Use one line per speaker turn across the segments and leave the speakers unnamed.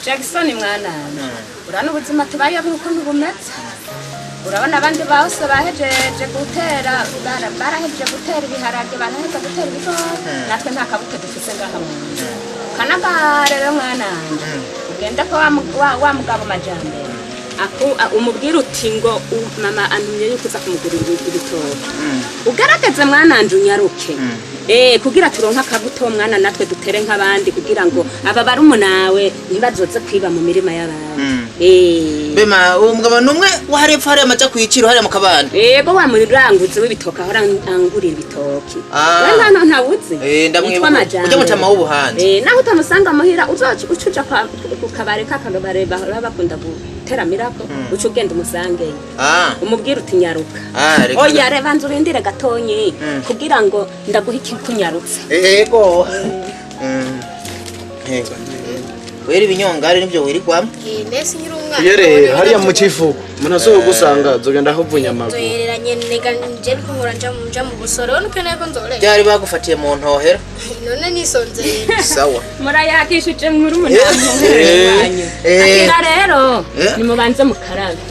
Jackson mwananje, urabona ubuzima tubayeho ukuntu bumeze. Urabona abandi bose bahejeje gutera, barahejeje gutera ibiharage, baraheza gutera ibigori, natwe nta kabuto dufise ngaha mu nzu. Kanagare rero mwananje, ugende ko wa mugabo Majambere umubwire uti ngo mama antumye yuko uza kumugurira ibitoki. Ugaragaze mwananje, unyaruke kugira turonke akabuto mwana, natwe dutere nk'abandi, kugira ngo aba barumunawe ntibazoze kwiba mu mirima y'abandi.
Bema, uwo mugabo numwe waharepfo hariya amaja kwiciro hariya mu kabande?
Yego, wa muranguzi w'ibitoki, ahora angurira ibitoki.
Ah.
We nta ntawuzi?
Ndamwibuka.
Yitwa Majambere.
Ujya mutama w'ubuhanzi.
Naho utamusanga muhira, uzoca uca uja ku kabare k'akabare bahora bakunda guteramirako, uca ugenda umusangeyo. Umubwire uti nyaruka.
Ah, reka.
Oya, reba nzu, urindire gatonyi kugira ngo ndaguhe ikikunyarutsa.
Yego. Yego. Wera ibinyongari nivyo wirigwamo.
Nese nkiri umwana.
Yere hariya mu kifuko umuntu asohoka gusanga zogenda ahuvunya amaguru.
Nzoherera nyene nje ariko nkora nja mu busoro, none ukeneye ko nzorera?
Byari bagufatiye mu ntohera.
None nisonzeye.
Sawa.
Murayakishije muri umunani wanyu. Akira rero. Nimubanze mukarabe,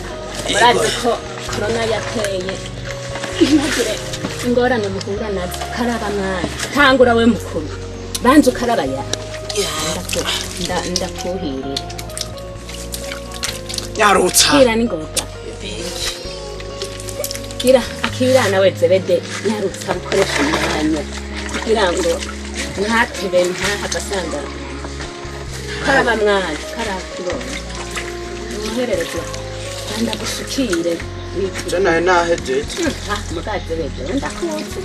murazi ko korona yateye, ntihagire ingorane muhura nazo. Karaba mwana, tangura we mukuru, banza ukaraba ya ndakuhirira.
Nyarutsa.
Kira n'ingoga, kira akira nawe Zebede, nyarutsa bukoresha umwanya kugira ngo ntatebe ntahava asanga. Karaba mwana, karaba kibonye umuhererezi, ndagusukire.
Je nawe nahejeje.
Mugazebede ndakuzi.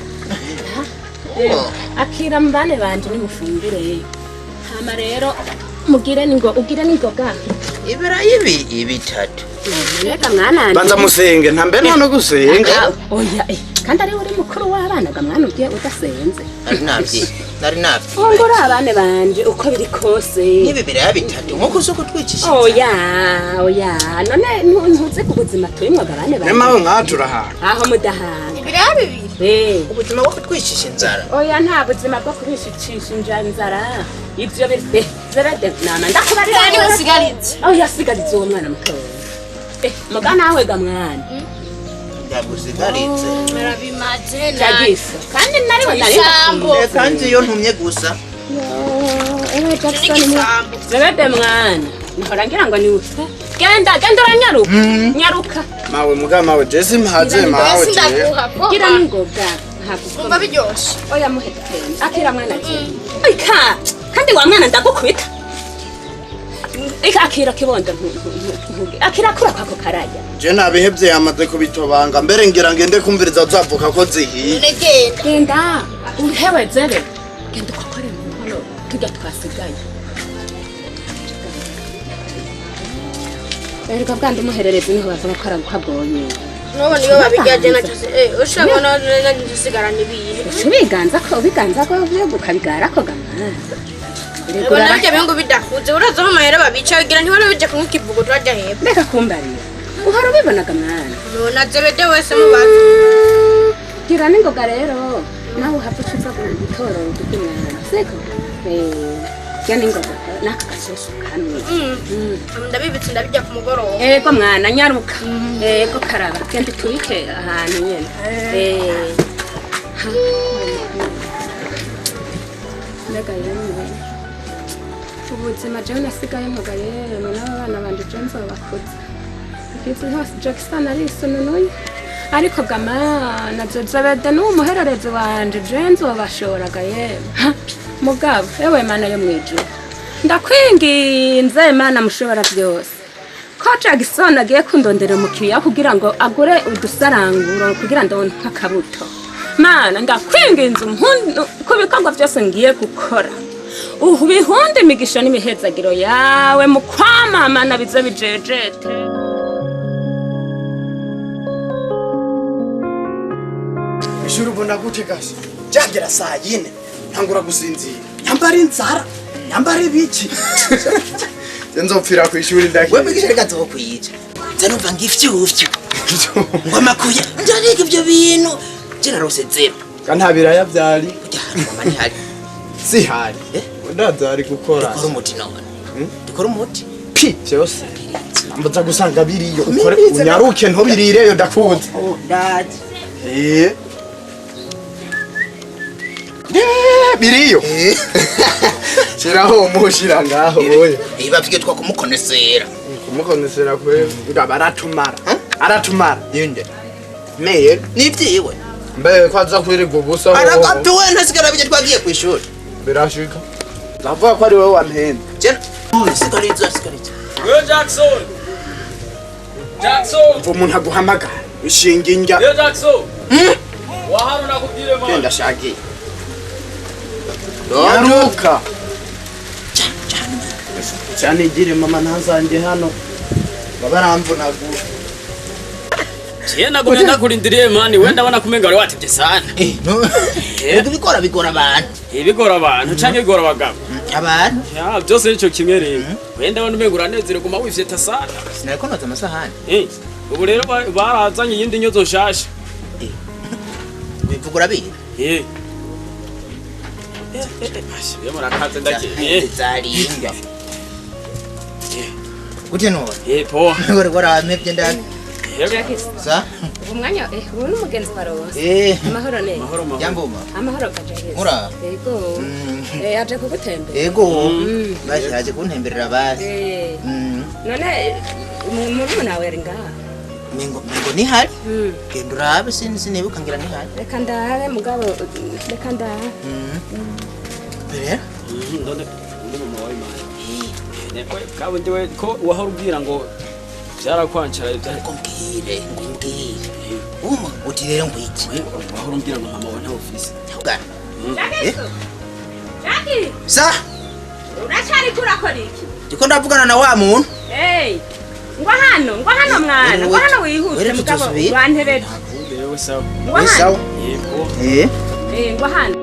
Akira mbane banje, nimufungure, hama rero mugire ningo, ugire ningoga.
Ibirayi bitatu.
Reka mwana.
Banza musenge, ntambe nta no gusenga.
Ah, oya, kandi ari uri mukuru w'abana ga mwana, ugiye udasenze?
Nari navye. Nari navye.
Fungura abana banje uko biri kose.
N'ibi biraya bitatu nkuko uzi kutwicisha.
Oya, oya, none ntuzi ku buzima turimwo ga bane banje?
Nyamawe mwatura ahantu.
Aho mudahanga.
Ibiraya bibiri.
Ubuzima bwo kutwicisha inzara.
Oya, nta buzima bwo kubishicisha inzara, ivyo biri Zebede, nama ndakubarira.
Kandi usigaritse.
Oya, sigariza uwo mwana mutoya. Muga nawe ga mwana.
Ndagusigaritse.
Narabimaze.
Jagisa kandi nariwe nari.
Isambo.
Reka nzi iyo ntumye gusa.
Ewe Jackson.
N'igisambo.
Zebede mwana, nkora ngira ngo ni use. Genda, genda, uranyaruka, nyaruka.
Mawe muga mawe, je simpaze mawe
Mbese
je.
ndaguha ko.
Gira n'ingoga ntabwo.
Umva biryoshe.
Oya, muhe dutende. Akira mwana je. Ika kandi wa mwana, ndagukubita. Ika, akira kibondo, akira kura kwako karaya.
Je nabihevye, yamaze kubitobanga, mbere ngira ngende kumviriza zavuka ko zihiye.
None genda.
Genda uhewe zebe, genda ukokore mu nkono tujya twasigaye. Erega bwandi umuhererezi niho bavuga ko aragukagoye.
Nubu niyo babirya, je nacyo ushaka nacyo usigarana ibintu.
Uca ubiganza ko ubiganza ko ukabigara ko ga mwana. Erega
Ubona bijya bihugu bidakuze, uraza aho amahera babica kugira ntibone bijya kunywa ikivugo turajya hepfo.
Reka kumbarira, uhora ubibonaga mwana.
Nona Zebede wese mubaza.
Gira n'ingoga rero, nawe uhava uca uza gutorora uduti mwana, siko? Gira n'ingoga n'aka gasoso kamwe.
Ndabibitse, ndabijya ku mugoroba.
Ego mwana, nyaruka. Ego, karaba, genda utubike ahantu nyene. Ha, mbega yemwe, ubuzima jewe nasigaye mpoga yemwe, n'aba bana banje je nzobakuza igize hose. Jackson arisununuye, ariko gamana Zebede n'uwo muhererezi wanje, je nzobashoraga yemwe. Ha, mugabo ewe Mana yo mwijuru, ndakwinginze Mana mushobora byose, ko Jackson agiye kundondera umukiriya kugira ngo agure udusaranguro kugira ndonke akabuto. Mana, ndakwinginze ku bikorwa byose ngiye gukora, ubihunde imigisha n'imihezagiro yawe mu kwamamana, bize bijejete.
Ishuri ubona gute gasi? Byagera saa 4 ntangura gusinzira, nyambara inzara, nyambara ibiki, nzopfira ku ishuri.
We
Ndakiye.
mwigisha reka nzokwica. Nza numva ngo ifyufyu. Ngo amakuya. Ndariga ibyo bintu. Je narose zero.
Ka nta biraya byari.
Burya ahantu mama ntihari.
Sihari.
Eh?
Ndabyari gukora.
Dukora umuti none. Dukora umuti.
Pi byose. Mbuza gusanga biriyo ukore unyaruke ntubirireyo ndakuzi.
Ndazi.
Eh. Biriyo. Shiraho umushira ngaho oya.
Iba vyitwa kumukonesera.
Kumukonesera kwe ngaba aratumara. Aratumara.
Ninde?
Meye.
Nivyiwe.
Mbe kwaza kwirirwa ubusa.
Aragatuwe ntasigara bijye twagiye kwishuri.
Birashika. Ndavuga ko ari wowe wampenda.
Je. Sigariza sigariza.
Yo Jackson. Jackson.
Mva umuntu aguhamagara. Ishinga indya.
Yo Jackson. Wahano nakubwire man.
Genda shagiye. Nyaruka. Cyane igire mama ntazange hano. Babaramvunagura.
Je nagumye ndakurindiriye mani wenda ndabona kumenga wari watevye sana.
Eh, no. Ibikora bigora abantu.
Ibigora abantu canke bigora abagabo.
Abantu.
Ya byose nico kimwe rero. Wenda ndabona umenga uranezerewe guma wifyeta sana.
Sinariko noza amasahani.
Eh, ubu rero barazanye iyindi nyozo nshasha.
Wivugura bibi.
Eh. Yo murakaze ndakiye.
Zaringa. Gute none?
Eh, poa.
Uri warampevye ndani. Sa?
Ubu mwanya ubu n'umugenzi wa Rose.
Eh.
Amahoro neza.
Amahoro mahoro.
Yangoma.
Amahoro kajageze.
Mura.
Yego. Eh aje kugutembera.
Yego. Baje aje kuntemberera basi.
Eh. None murumuna wawe ari ngaha?
Mingo mingo ni hari? Genda urabe sinibuka ngira ni hari.
Reka ndabe mugabo reka ndabe.
Rero?
None ndi mama wawe mani. Eh, kawe ndiwe ko wahora ubwira ngo byarakwancara ibya
Ngombwire ngombwire. Uma uti rero ngwiki.
Wahora umbwira ngo mama wawe nta office.
Ugana.
Jackie. Jackie.
Sa?
Uracari kurakora iki?
Ndiko ndavugana na wa muntu.
Eh. Ngwa hano, ngwa hano mwana, ngwa hano wihuse mugabo wantebeje.
Wewe sawa.
Ngwa hano.
Yego.
Eh.
Eh, ngwa hano.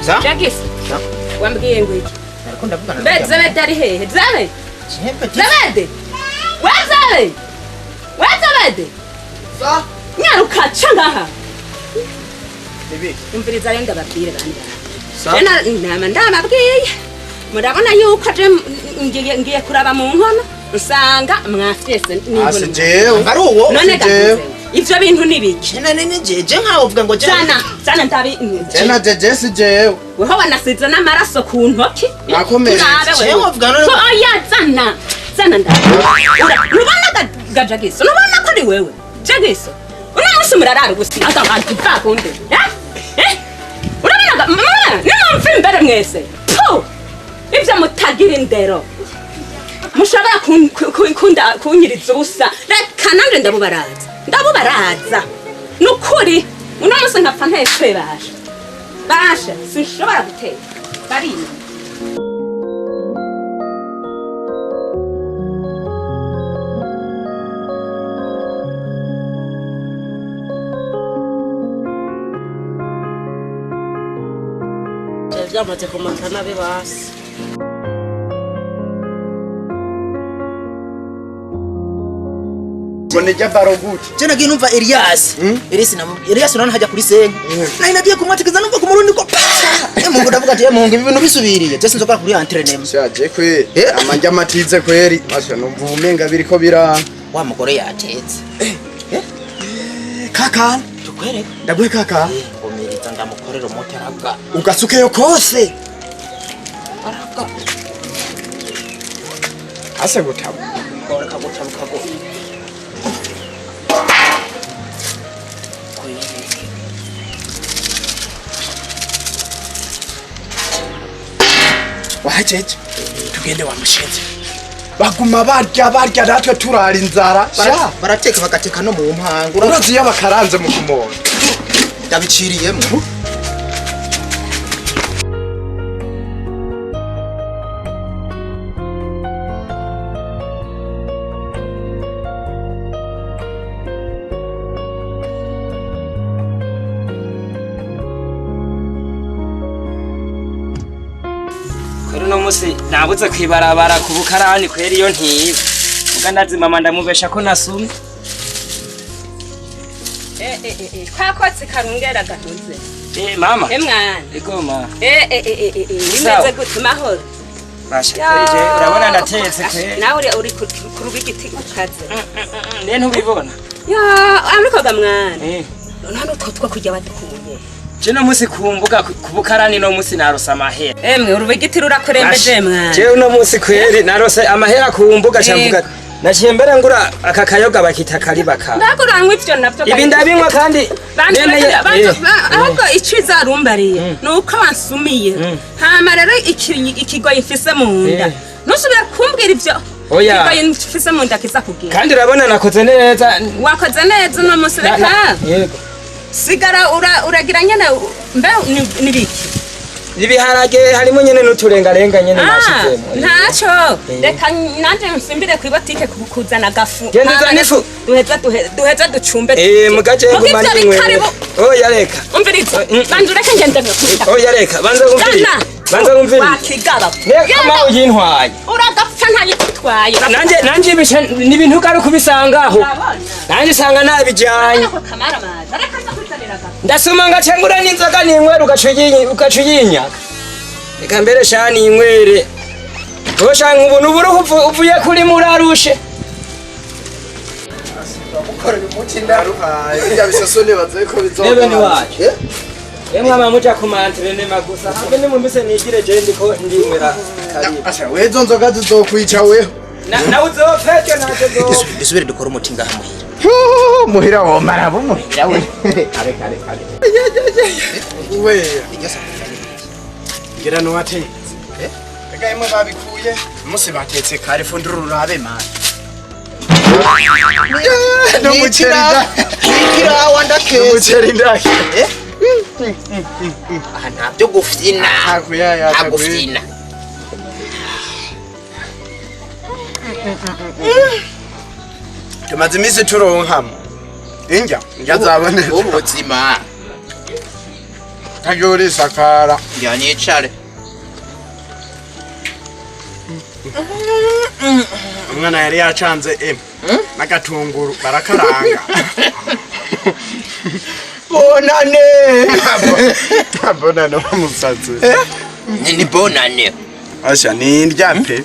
Sa?
Jackie.
Sa?
Wambwiye ngo iki?
Nariko ndavugana
Mbe Zebede ari hehe? Zebe? Zebede? We Zebe? We Zebede?
Sa?
Nyaruka ca ngaha.
Ibi.
Umviriza rero ndababwire bandi.
Sa?
Nama ndababwiye. Murabona yuko je ngiye kuraba mu nkono usanga mwafyese
Asi jewe.
Ari uwo?
None gakuze. Ivyo bintu ni biki?
None ni jeje nkaho uvuga ngo
Zana, zana ndabi.
Jena jeje si jewe.
Weho wanasize n'amaraso ku ntoki.
Nakomeretse.
Jewe uvuga none
ko oya zana. Zana ndabi. Nubona gajagiso. Nubona ko ari wewe. Jagiso. Uno munsi murarara gusa. Ata bakunde. Eh? Eh? Urabona mama, nimumve imbere mwese. Puh! Ivyo mutagira indero. Mushobora kunda kunyiriza ubusa. Reka nanje ndabubaraza. Ndabubaraza. Nukuri uno munsi nkapfa ntetse basha. Basha sinshobora guteka. Barina.
Byamaze kumata nabi basi.
Mbone baro gute.
Je nagiye numva Elias. Elias na Elias none hajya kuri senga. Nari nagiye kumwategeza numva ku murundi ko. Mungu ndavuga ati Mungu ibi bintu bisubiriye. Je sinzokora kuri entraînement.
Shaje kweri. Amanja amatize kweri. Masha numva umenga biriko bira.
Wa mugore yatetse.
Kaka.
Tukwereka.
Ndaguhe kaka.
Ngomiriza ndamukorera umuti araga.
Ugasukeyo kose.
Araga.
Ase gutaba.
Koreka gutabuka go.
Wajeje tugende wa mushenzi baguma barya barya natwe turara inzara sha
barateka bagateka no mu mpango
urazi iyo bakaranze mu kumonga
ndabiciriyemo
Kweri uno musi nabuze kwibarabara ku bukarani kweri iyo ntiba. Muga ndazi mama ndamubesha ko nasumye.
Twakotse karungera gahuze.
Mama.
Mwana.
Ego ma.
Bimeze gute mahoro?
Basha kweri je urabona ndatetse kwe.
Nawe uri ku rubigiti ukaze.
Ne ntubibona.
Ya, ariko ga mwana. None utwo two kurya badukuye.
Je no musi kumbuga kubukarani no musi narose amahera.
Emwe urubigiti rurakurembeje mwana.
Je uno musi kweri narose amahera kumbuga cambuga. Naciye mbere ngura aka kayoga bakita karibaka.
Ndaguranywa ivyo navyo.
Ibi ndabinywa kandi
ahubwo iciza rumbariye nuko wansumiye. Hama rero ikigoyi mfise mu nda. Ntusubira kumbwira ivyo. Ikigoyi mfise mu nda kiza kugira.
Kandi urabona nakoze neza.
Wakoze neza uno musi reka.
Yego.
Sigara uragira nyene mbe nibiki.
Ibiharage harimo nyene n'uturengarenga nyene nashizemo.
Ntaco reka nanje nsimbire ku botike kuzana gafu.
Genda uzane ifu.
Duheza ducumbe.
Mugaje ngumane nimwe. Oya reka.
Umviriza. Banza ureke ngende ngakunda.
Oya reka banza umviriza. Banza umviriza.
Wakigaba.
Reka ma uyintwaye.
Uragapfa ntayigutwaye.
Nanje ibisha nibintu gari kubisangaho. Nanje sanga nabijanye. Ndasoma ngacangura n'inzoga ninywera ugacuyinya. Reka mbere sha ninywere. Osha nkubona uburuhu uvuye kuri murarushe.
Gukorera umuti ndaruhaye. Bijya bisoso nibaze ko bizoba.
Nebe ni wacu. Emwe mama muja ku mantrene magusa. Habe nimumbise nigire je ndiko ndinywera karibu.
Asha wezo nzoga zizokwica weho.
Na uzopfeke naje zo.
Dusubire dukora umuti ngaha muhira.
Muhira wo marabo muhira we. Kare kare kare. We. Ngira no watetse. Reka imwe babikuye umunsi batetse kare fundura urabe man. No muceri da.
Ikirawa ndaketse.
Muceri ndake.
Aha ntabyo gufyina. Ntabwo gufyina.
Tumaze iminsi turonkamo. Injya injya zaboneka.
Ubuzima.
Kajori sakara.
Njya nicare.
Umwana yari yacanze n'agatunguru barakaranga.
Bonane.
Bonane wamusatse.
Ni bonane.
Asha ni indya pe.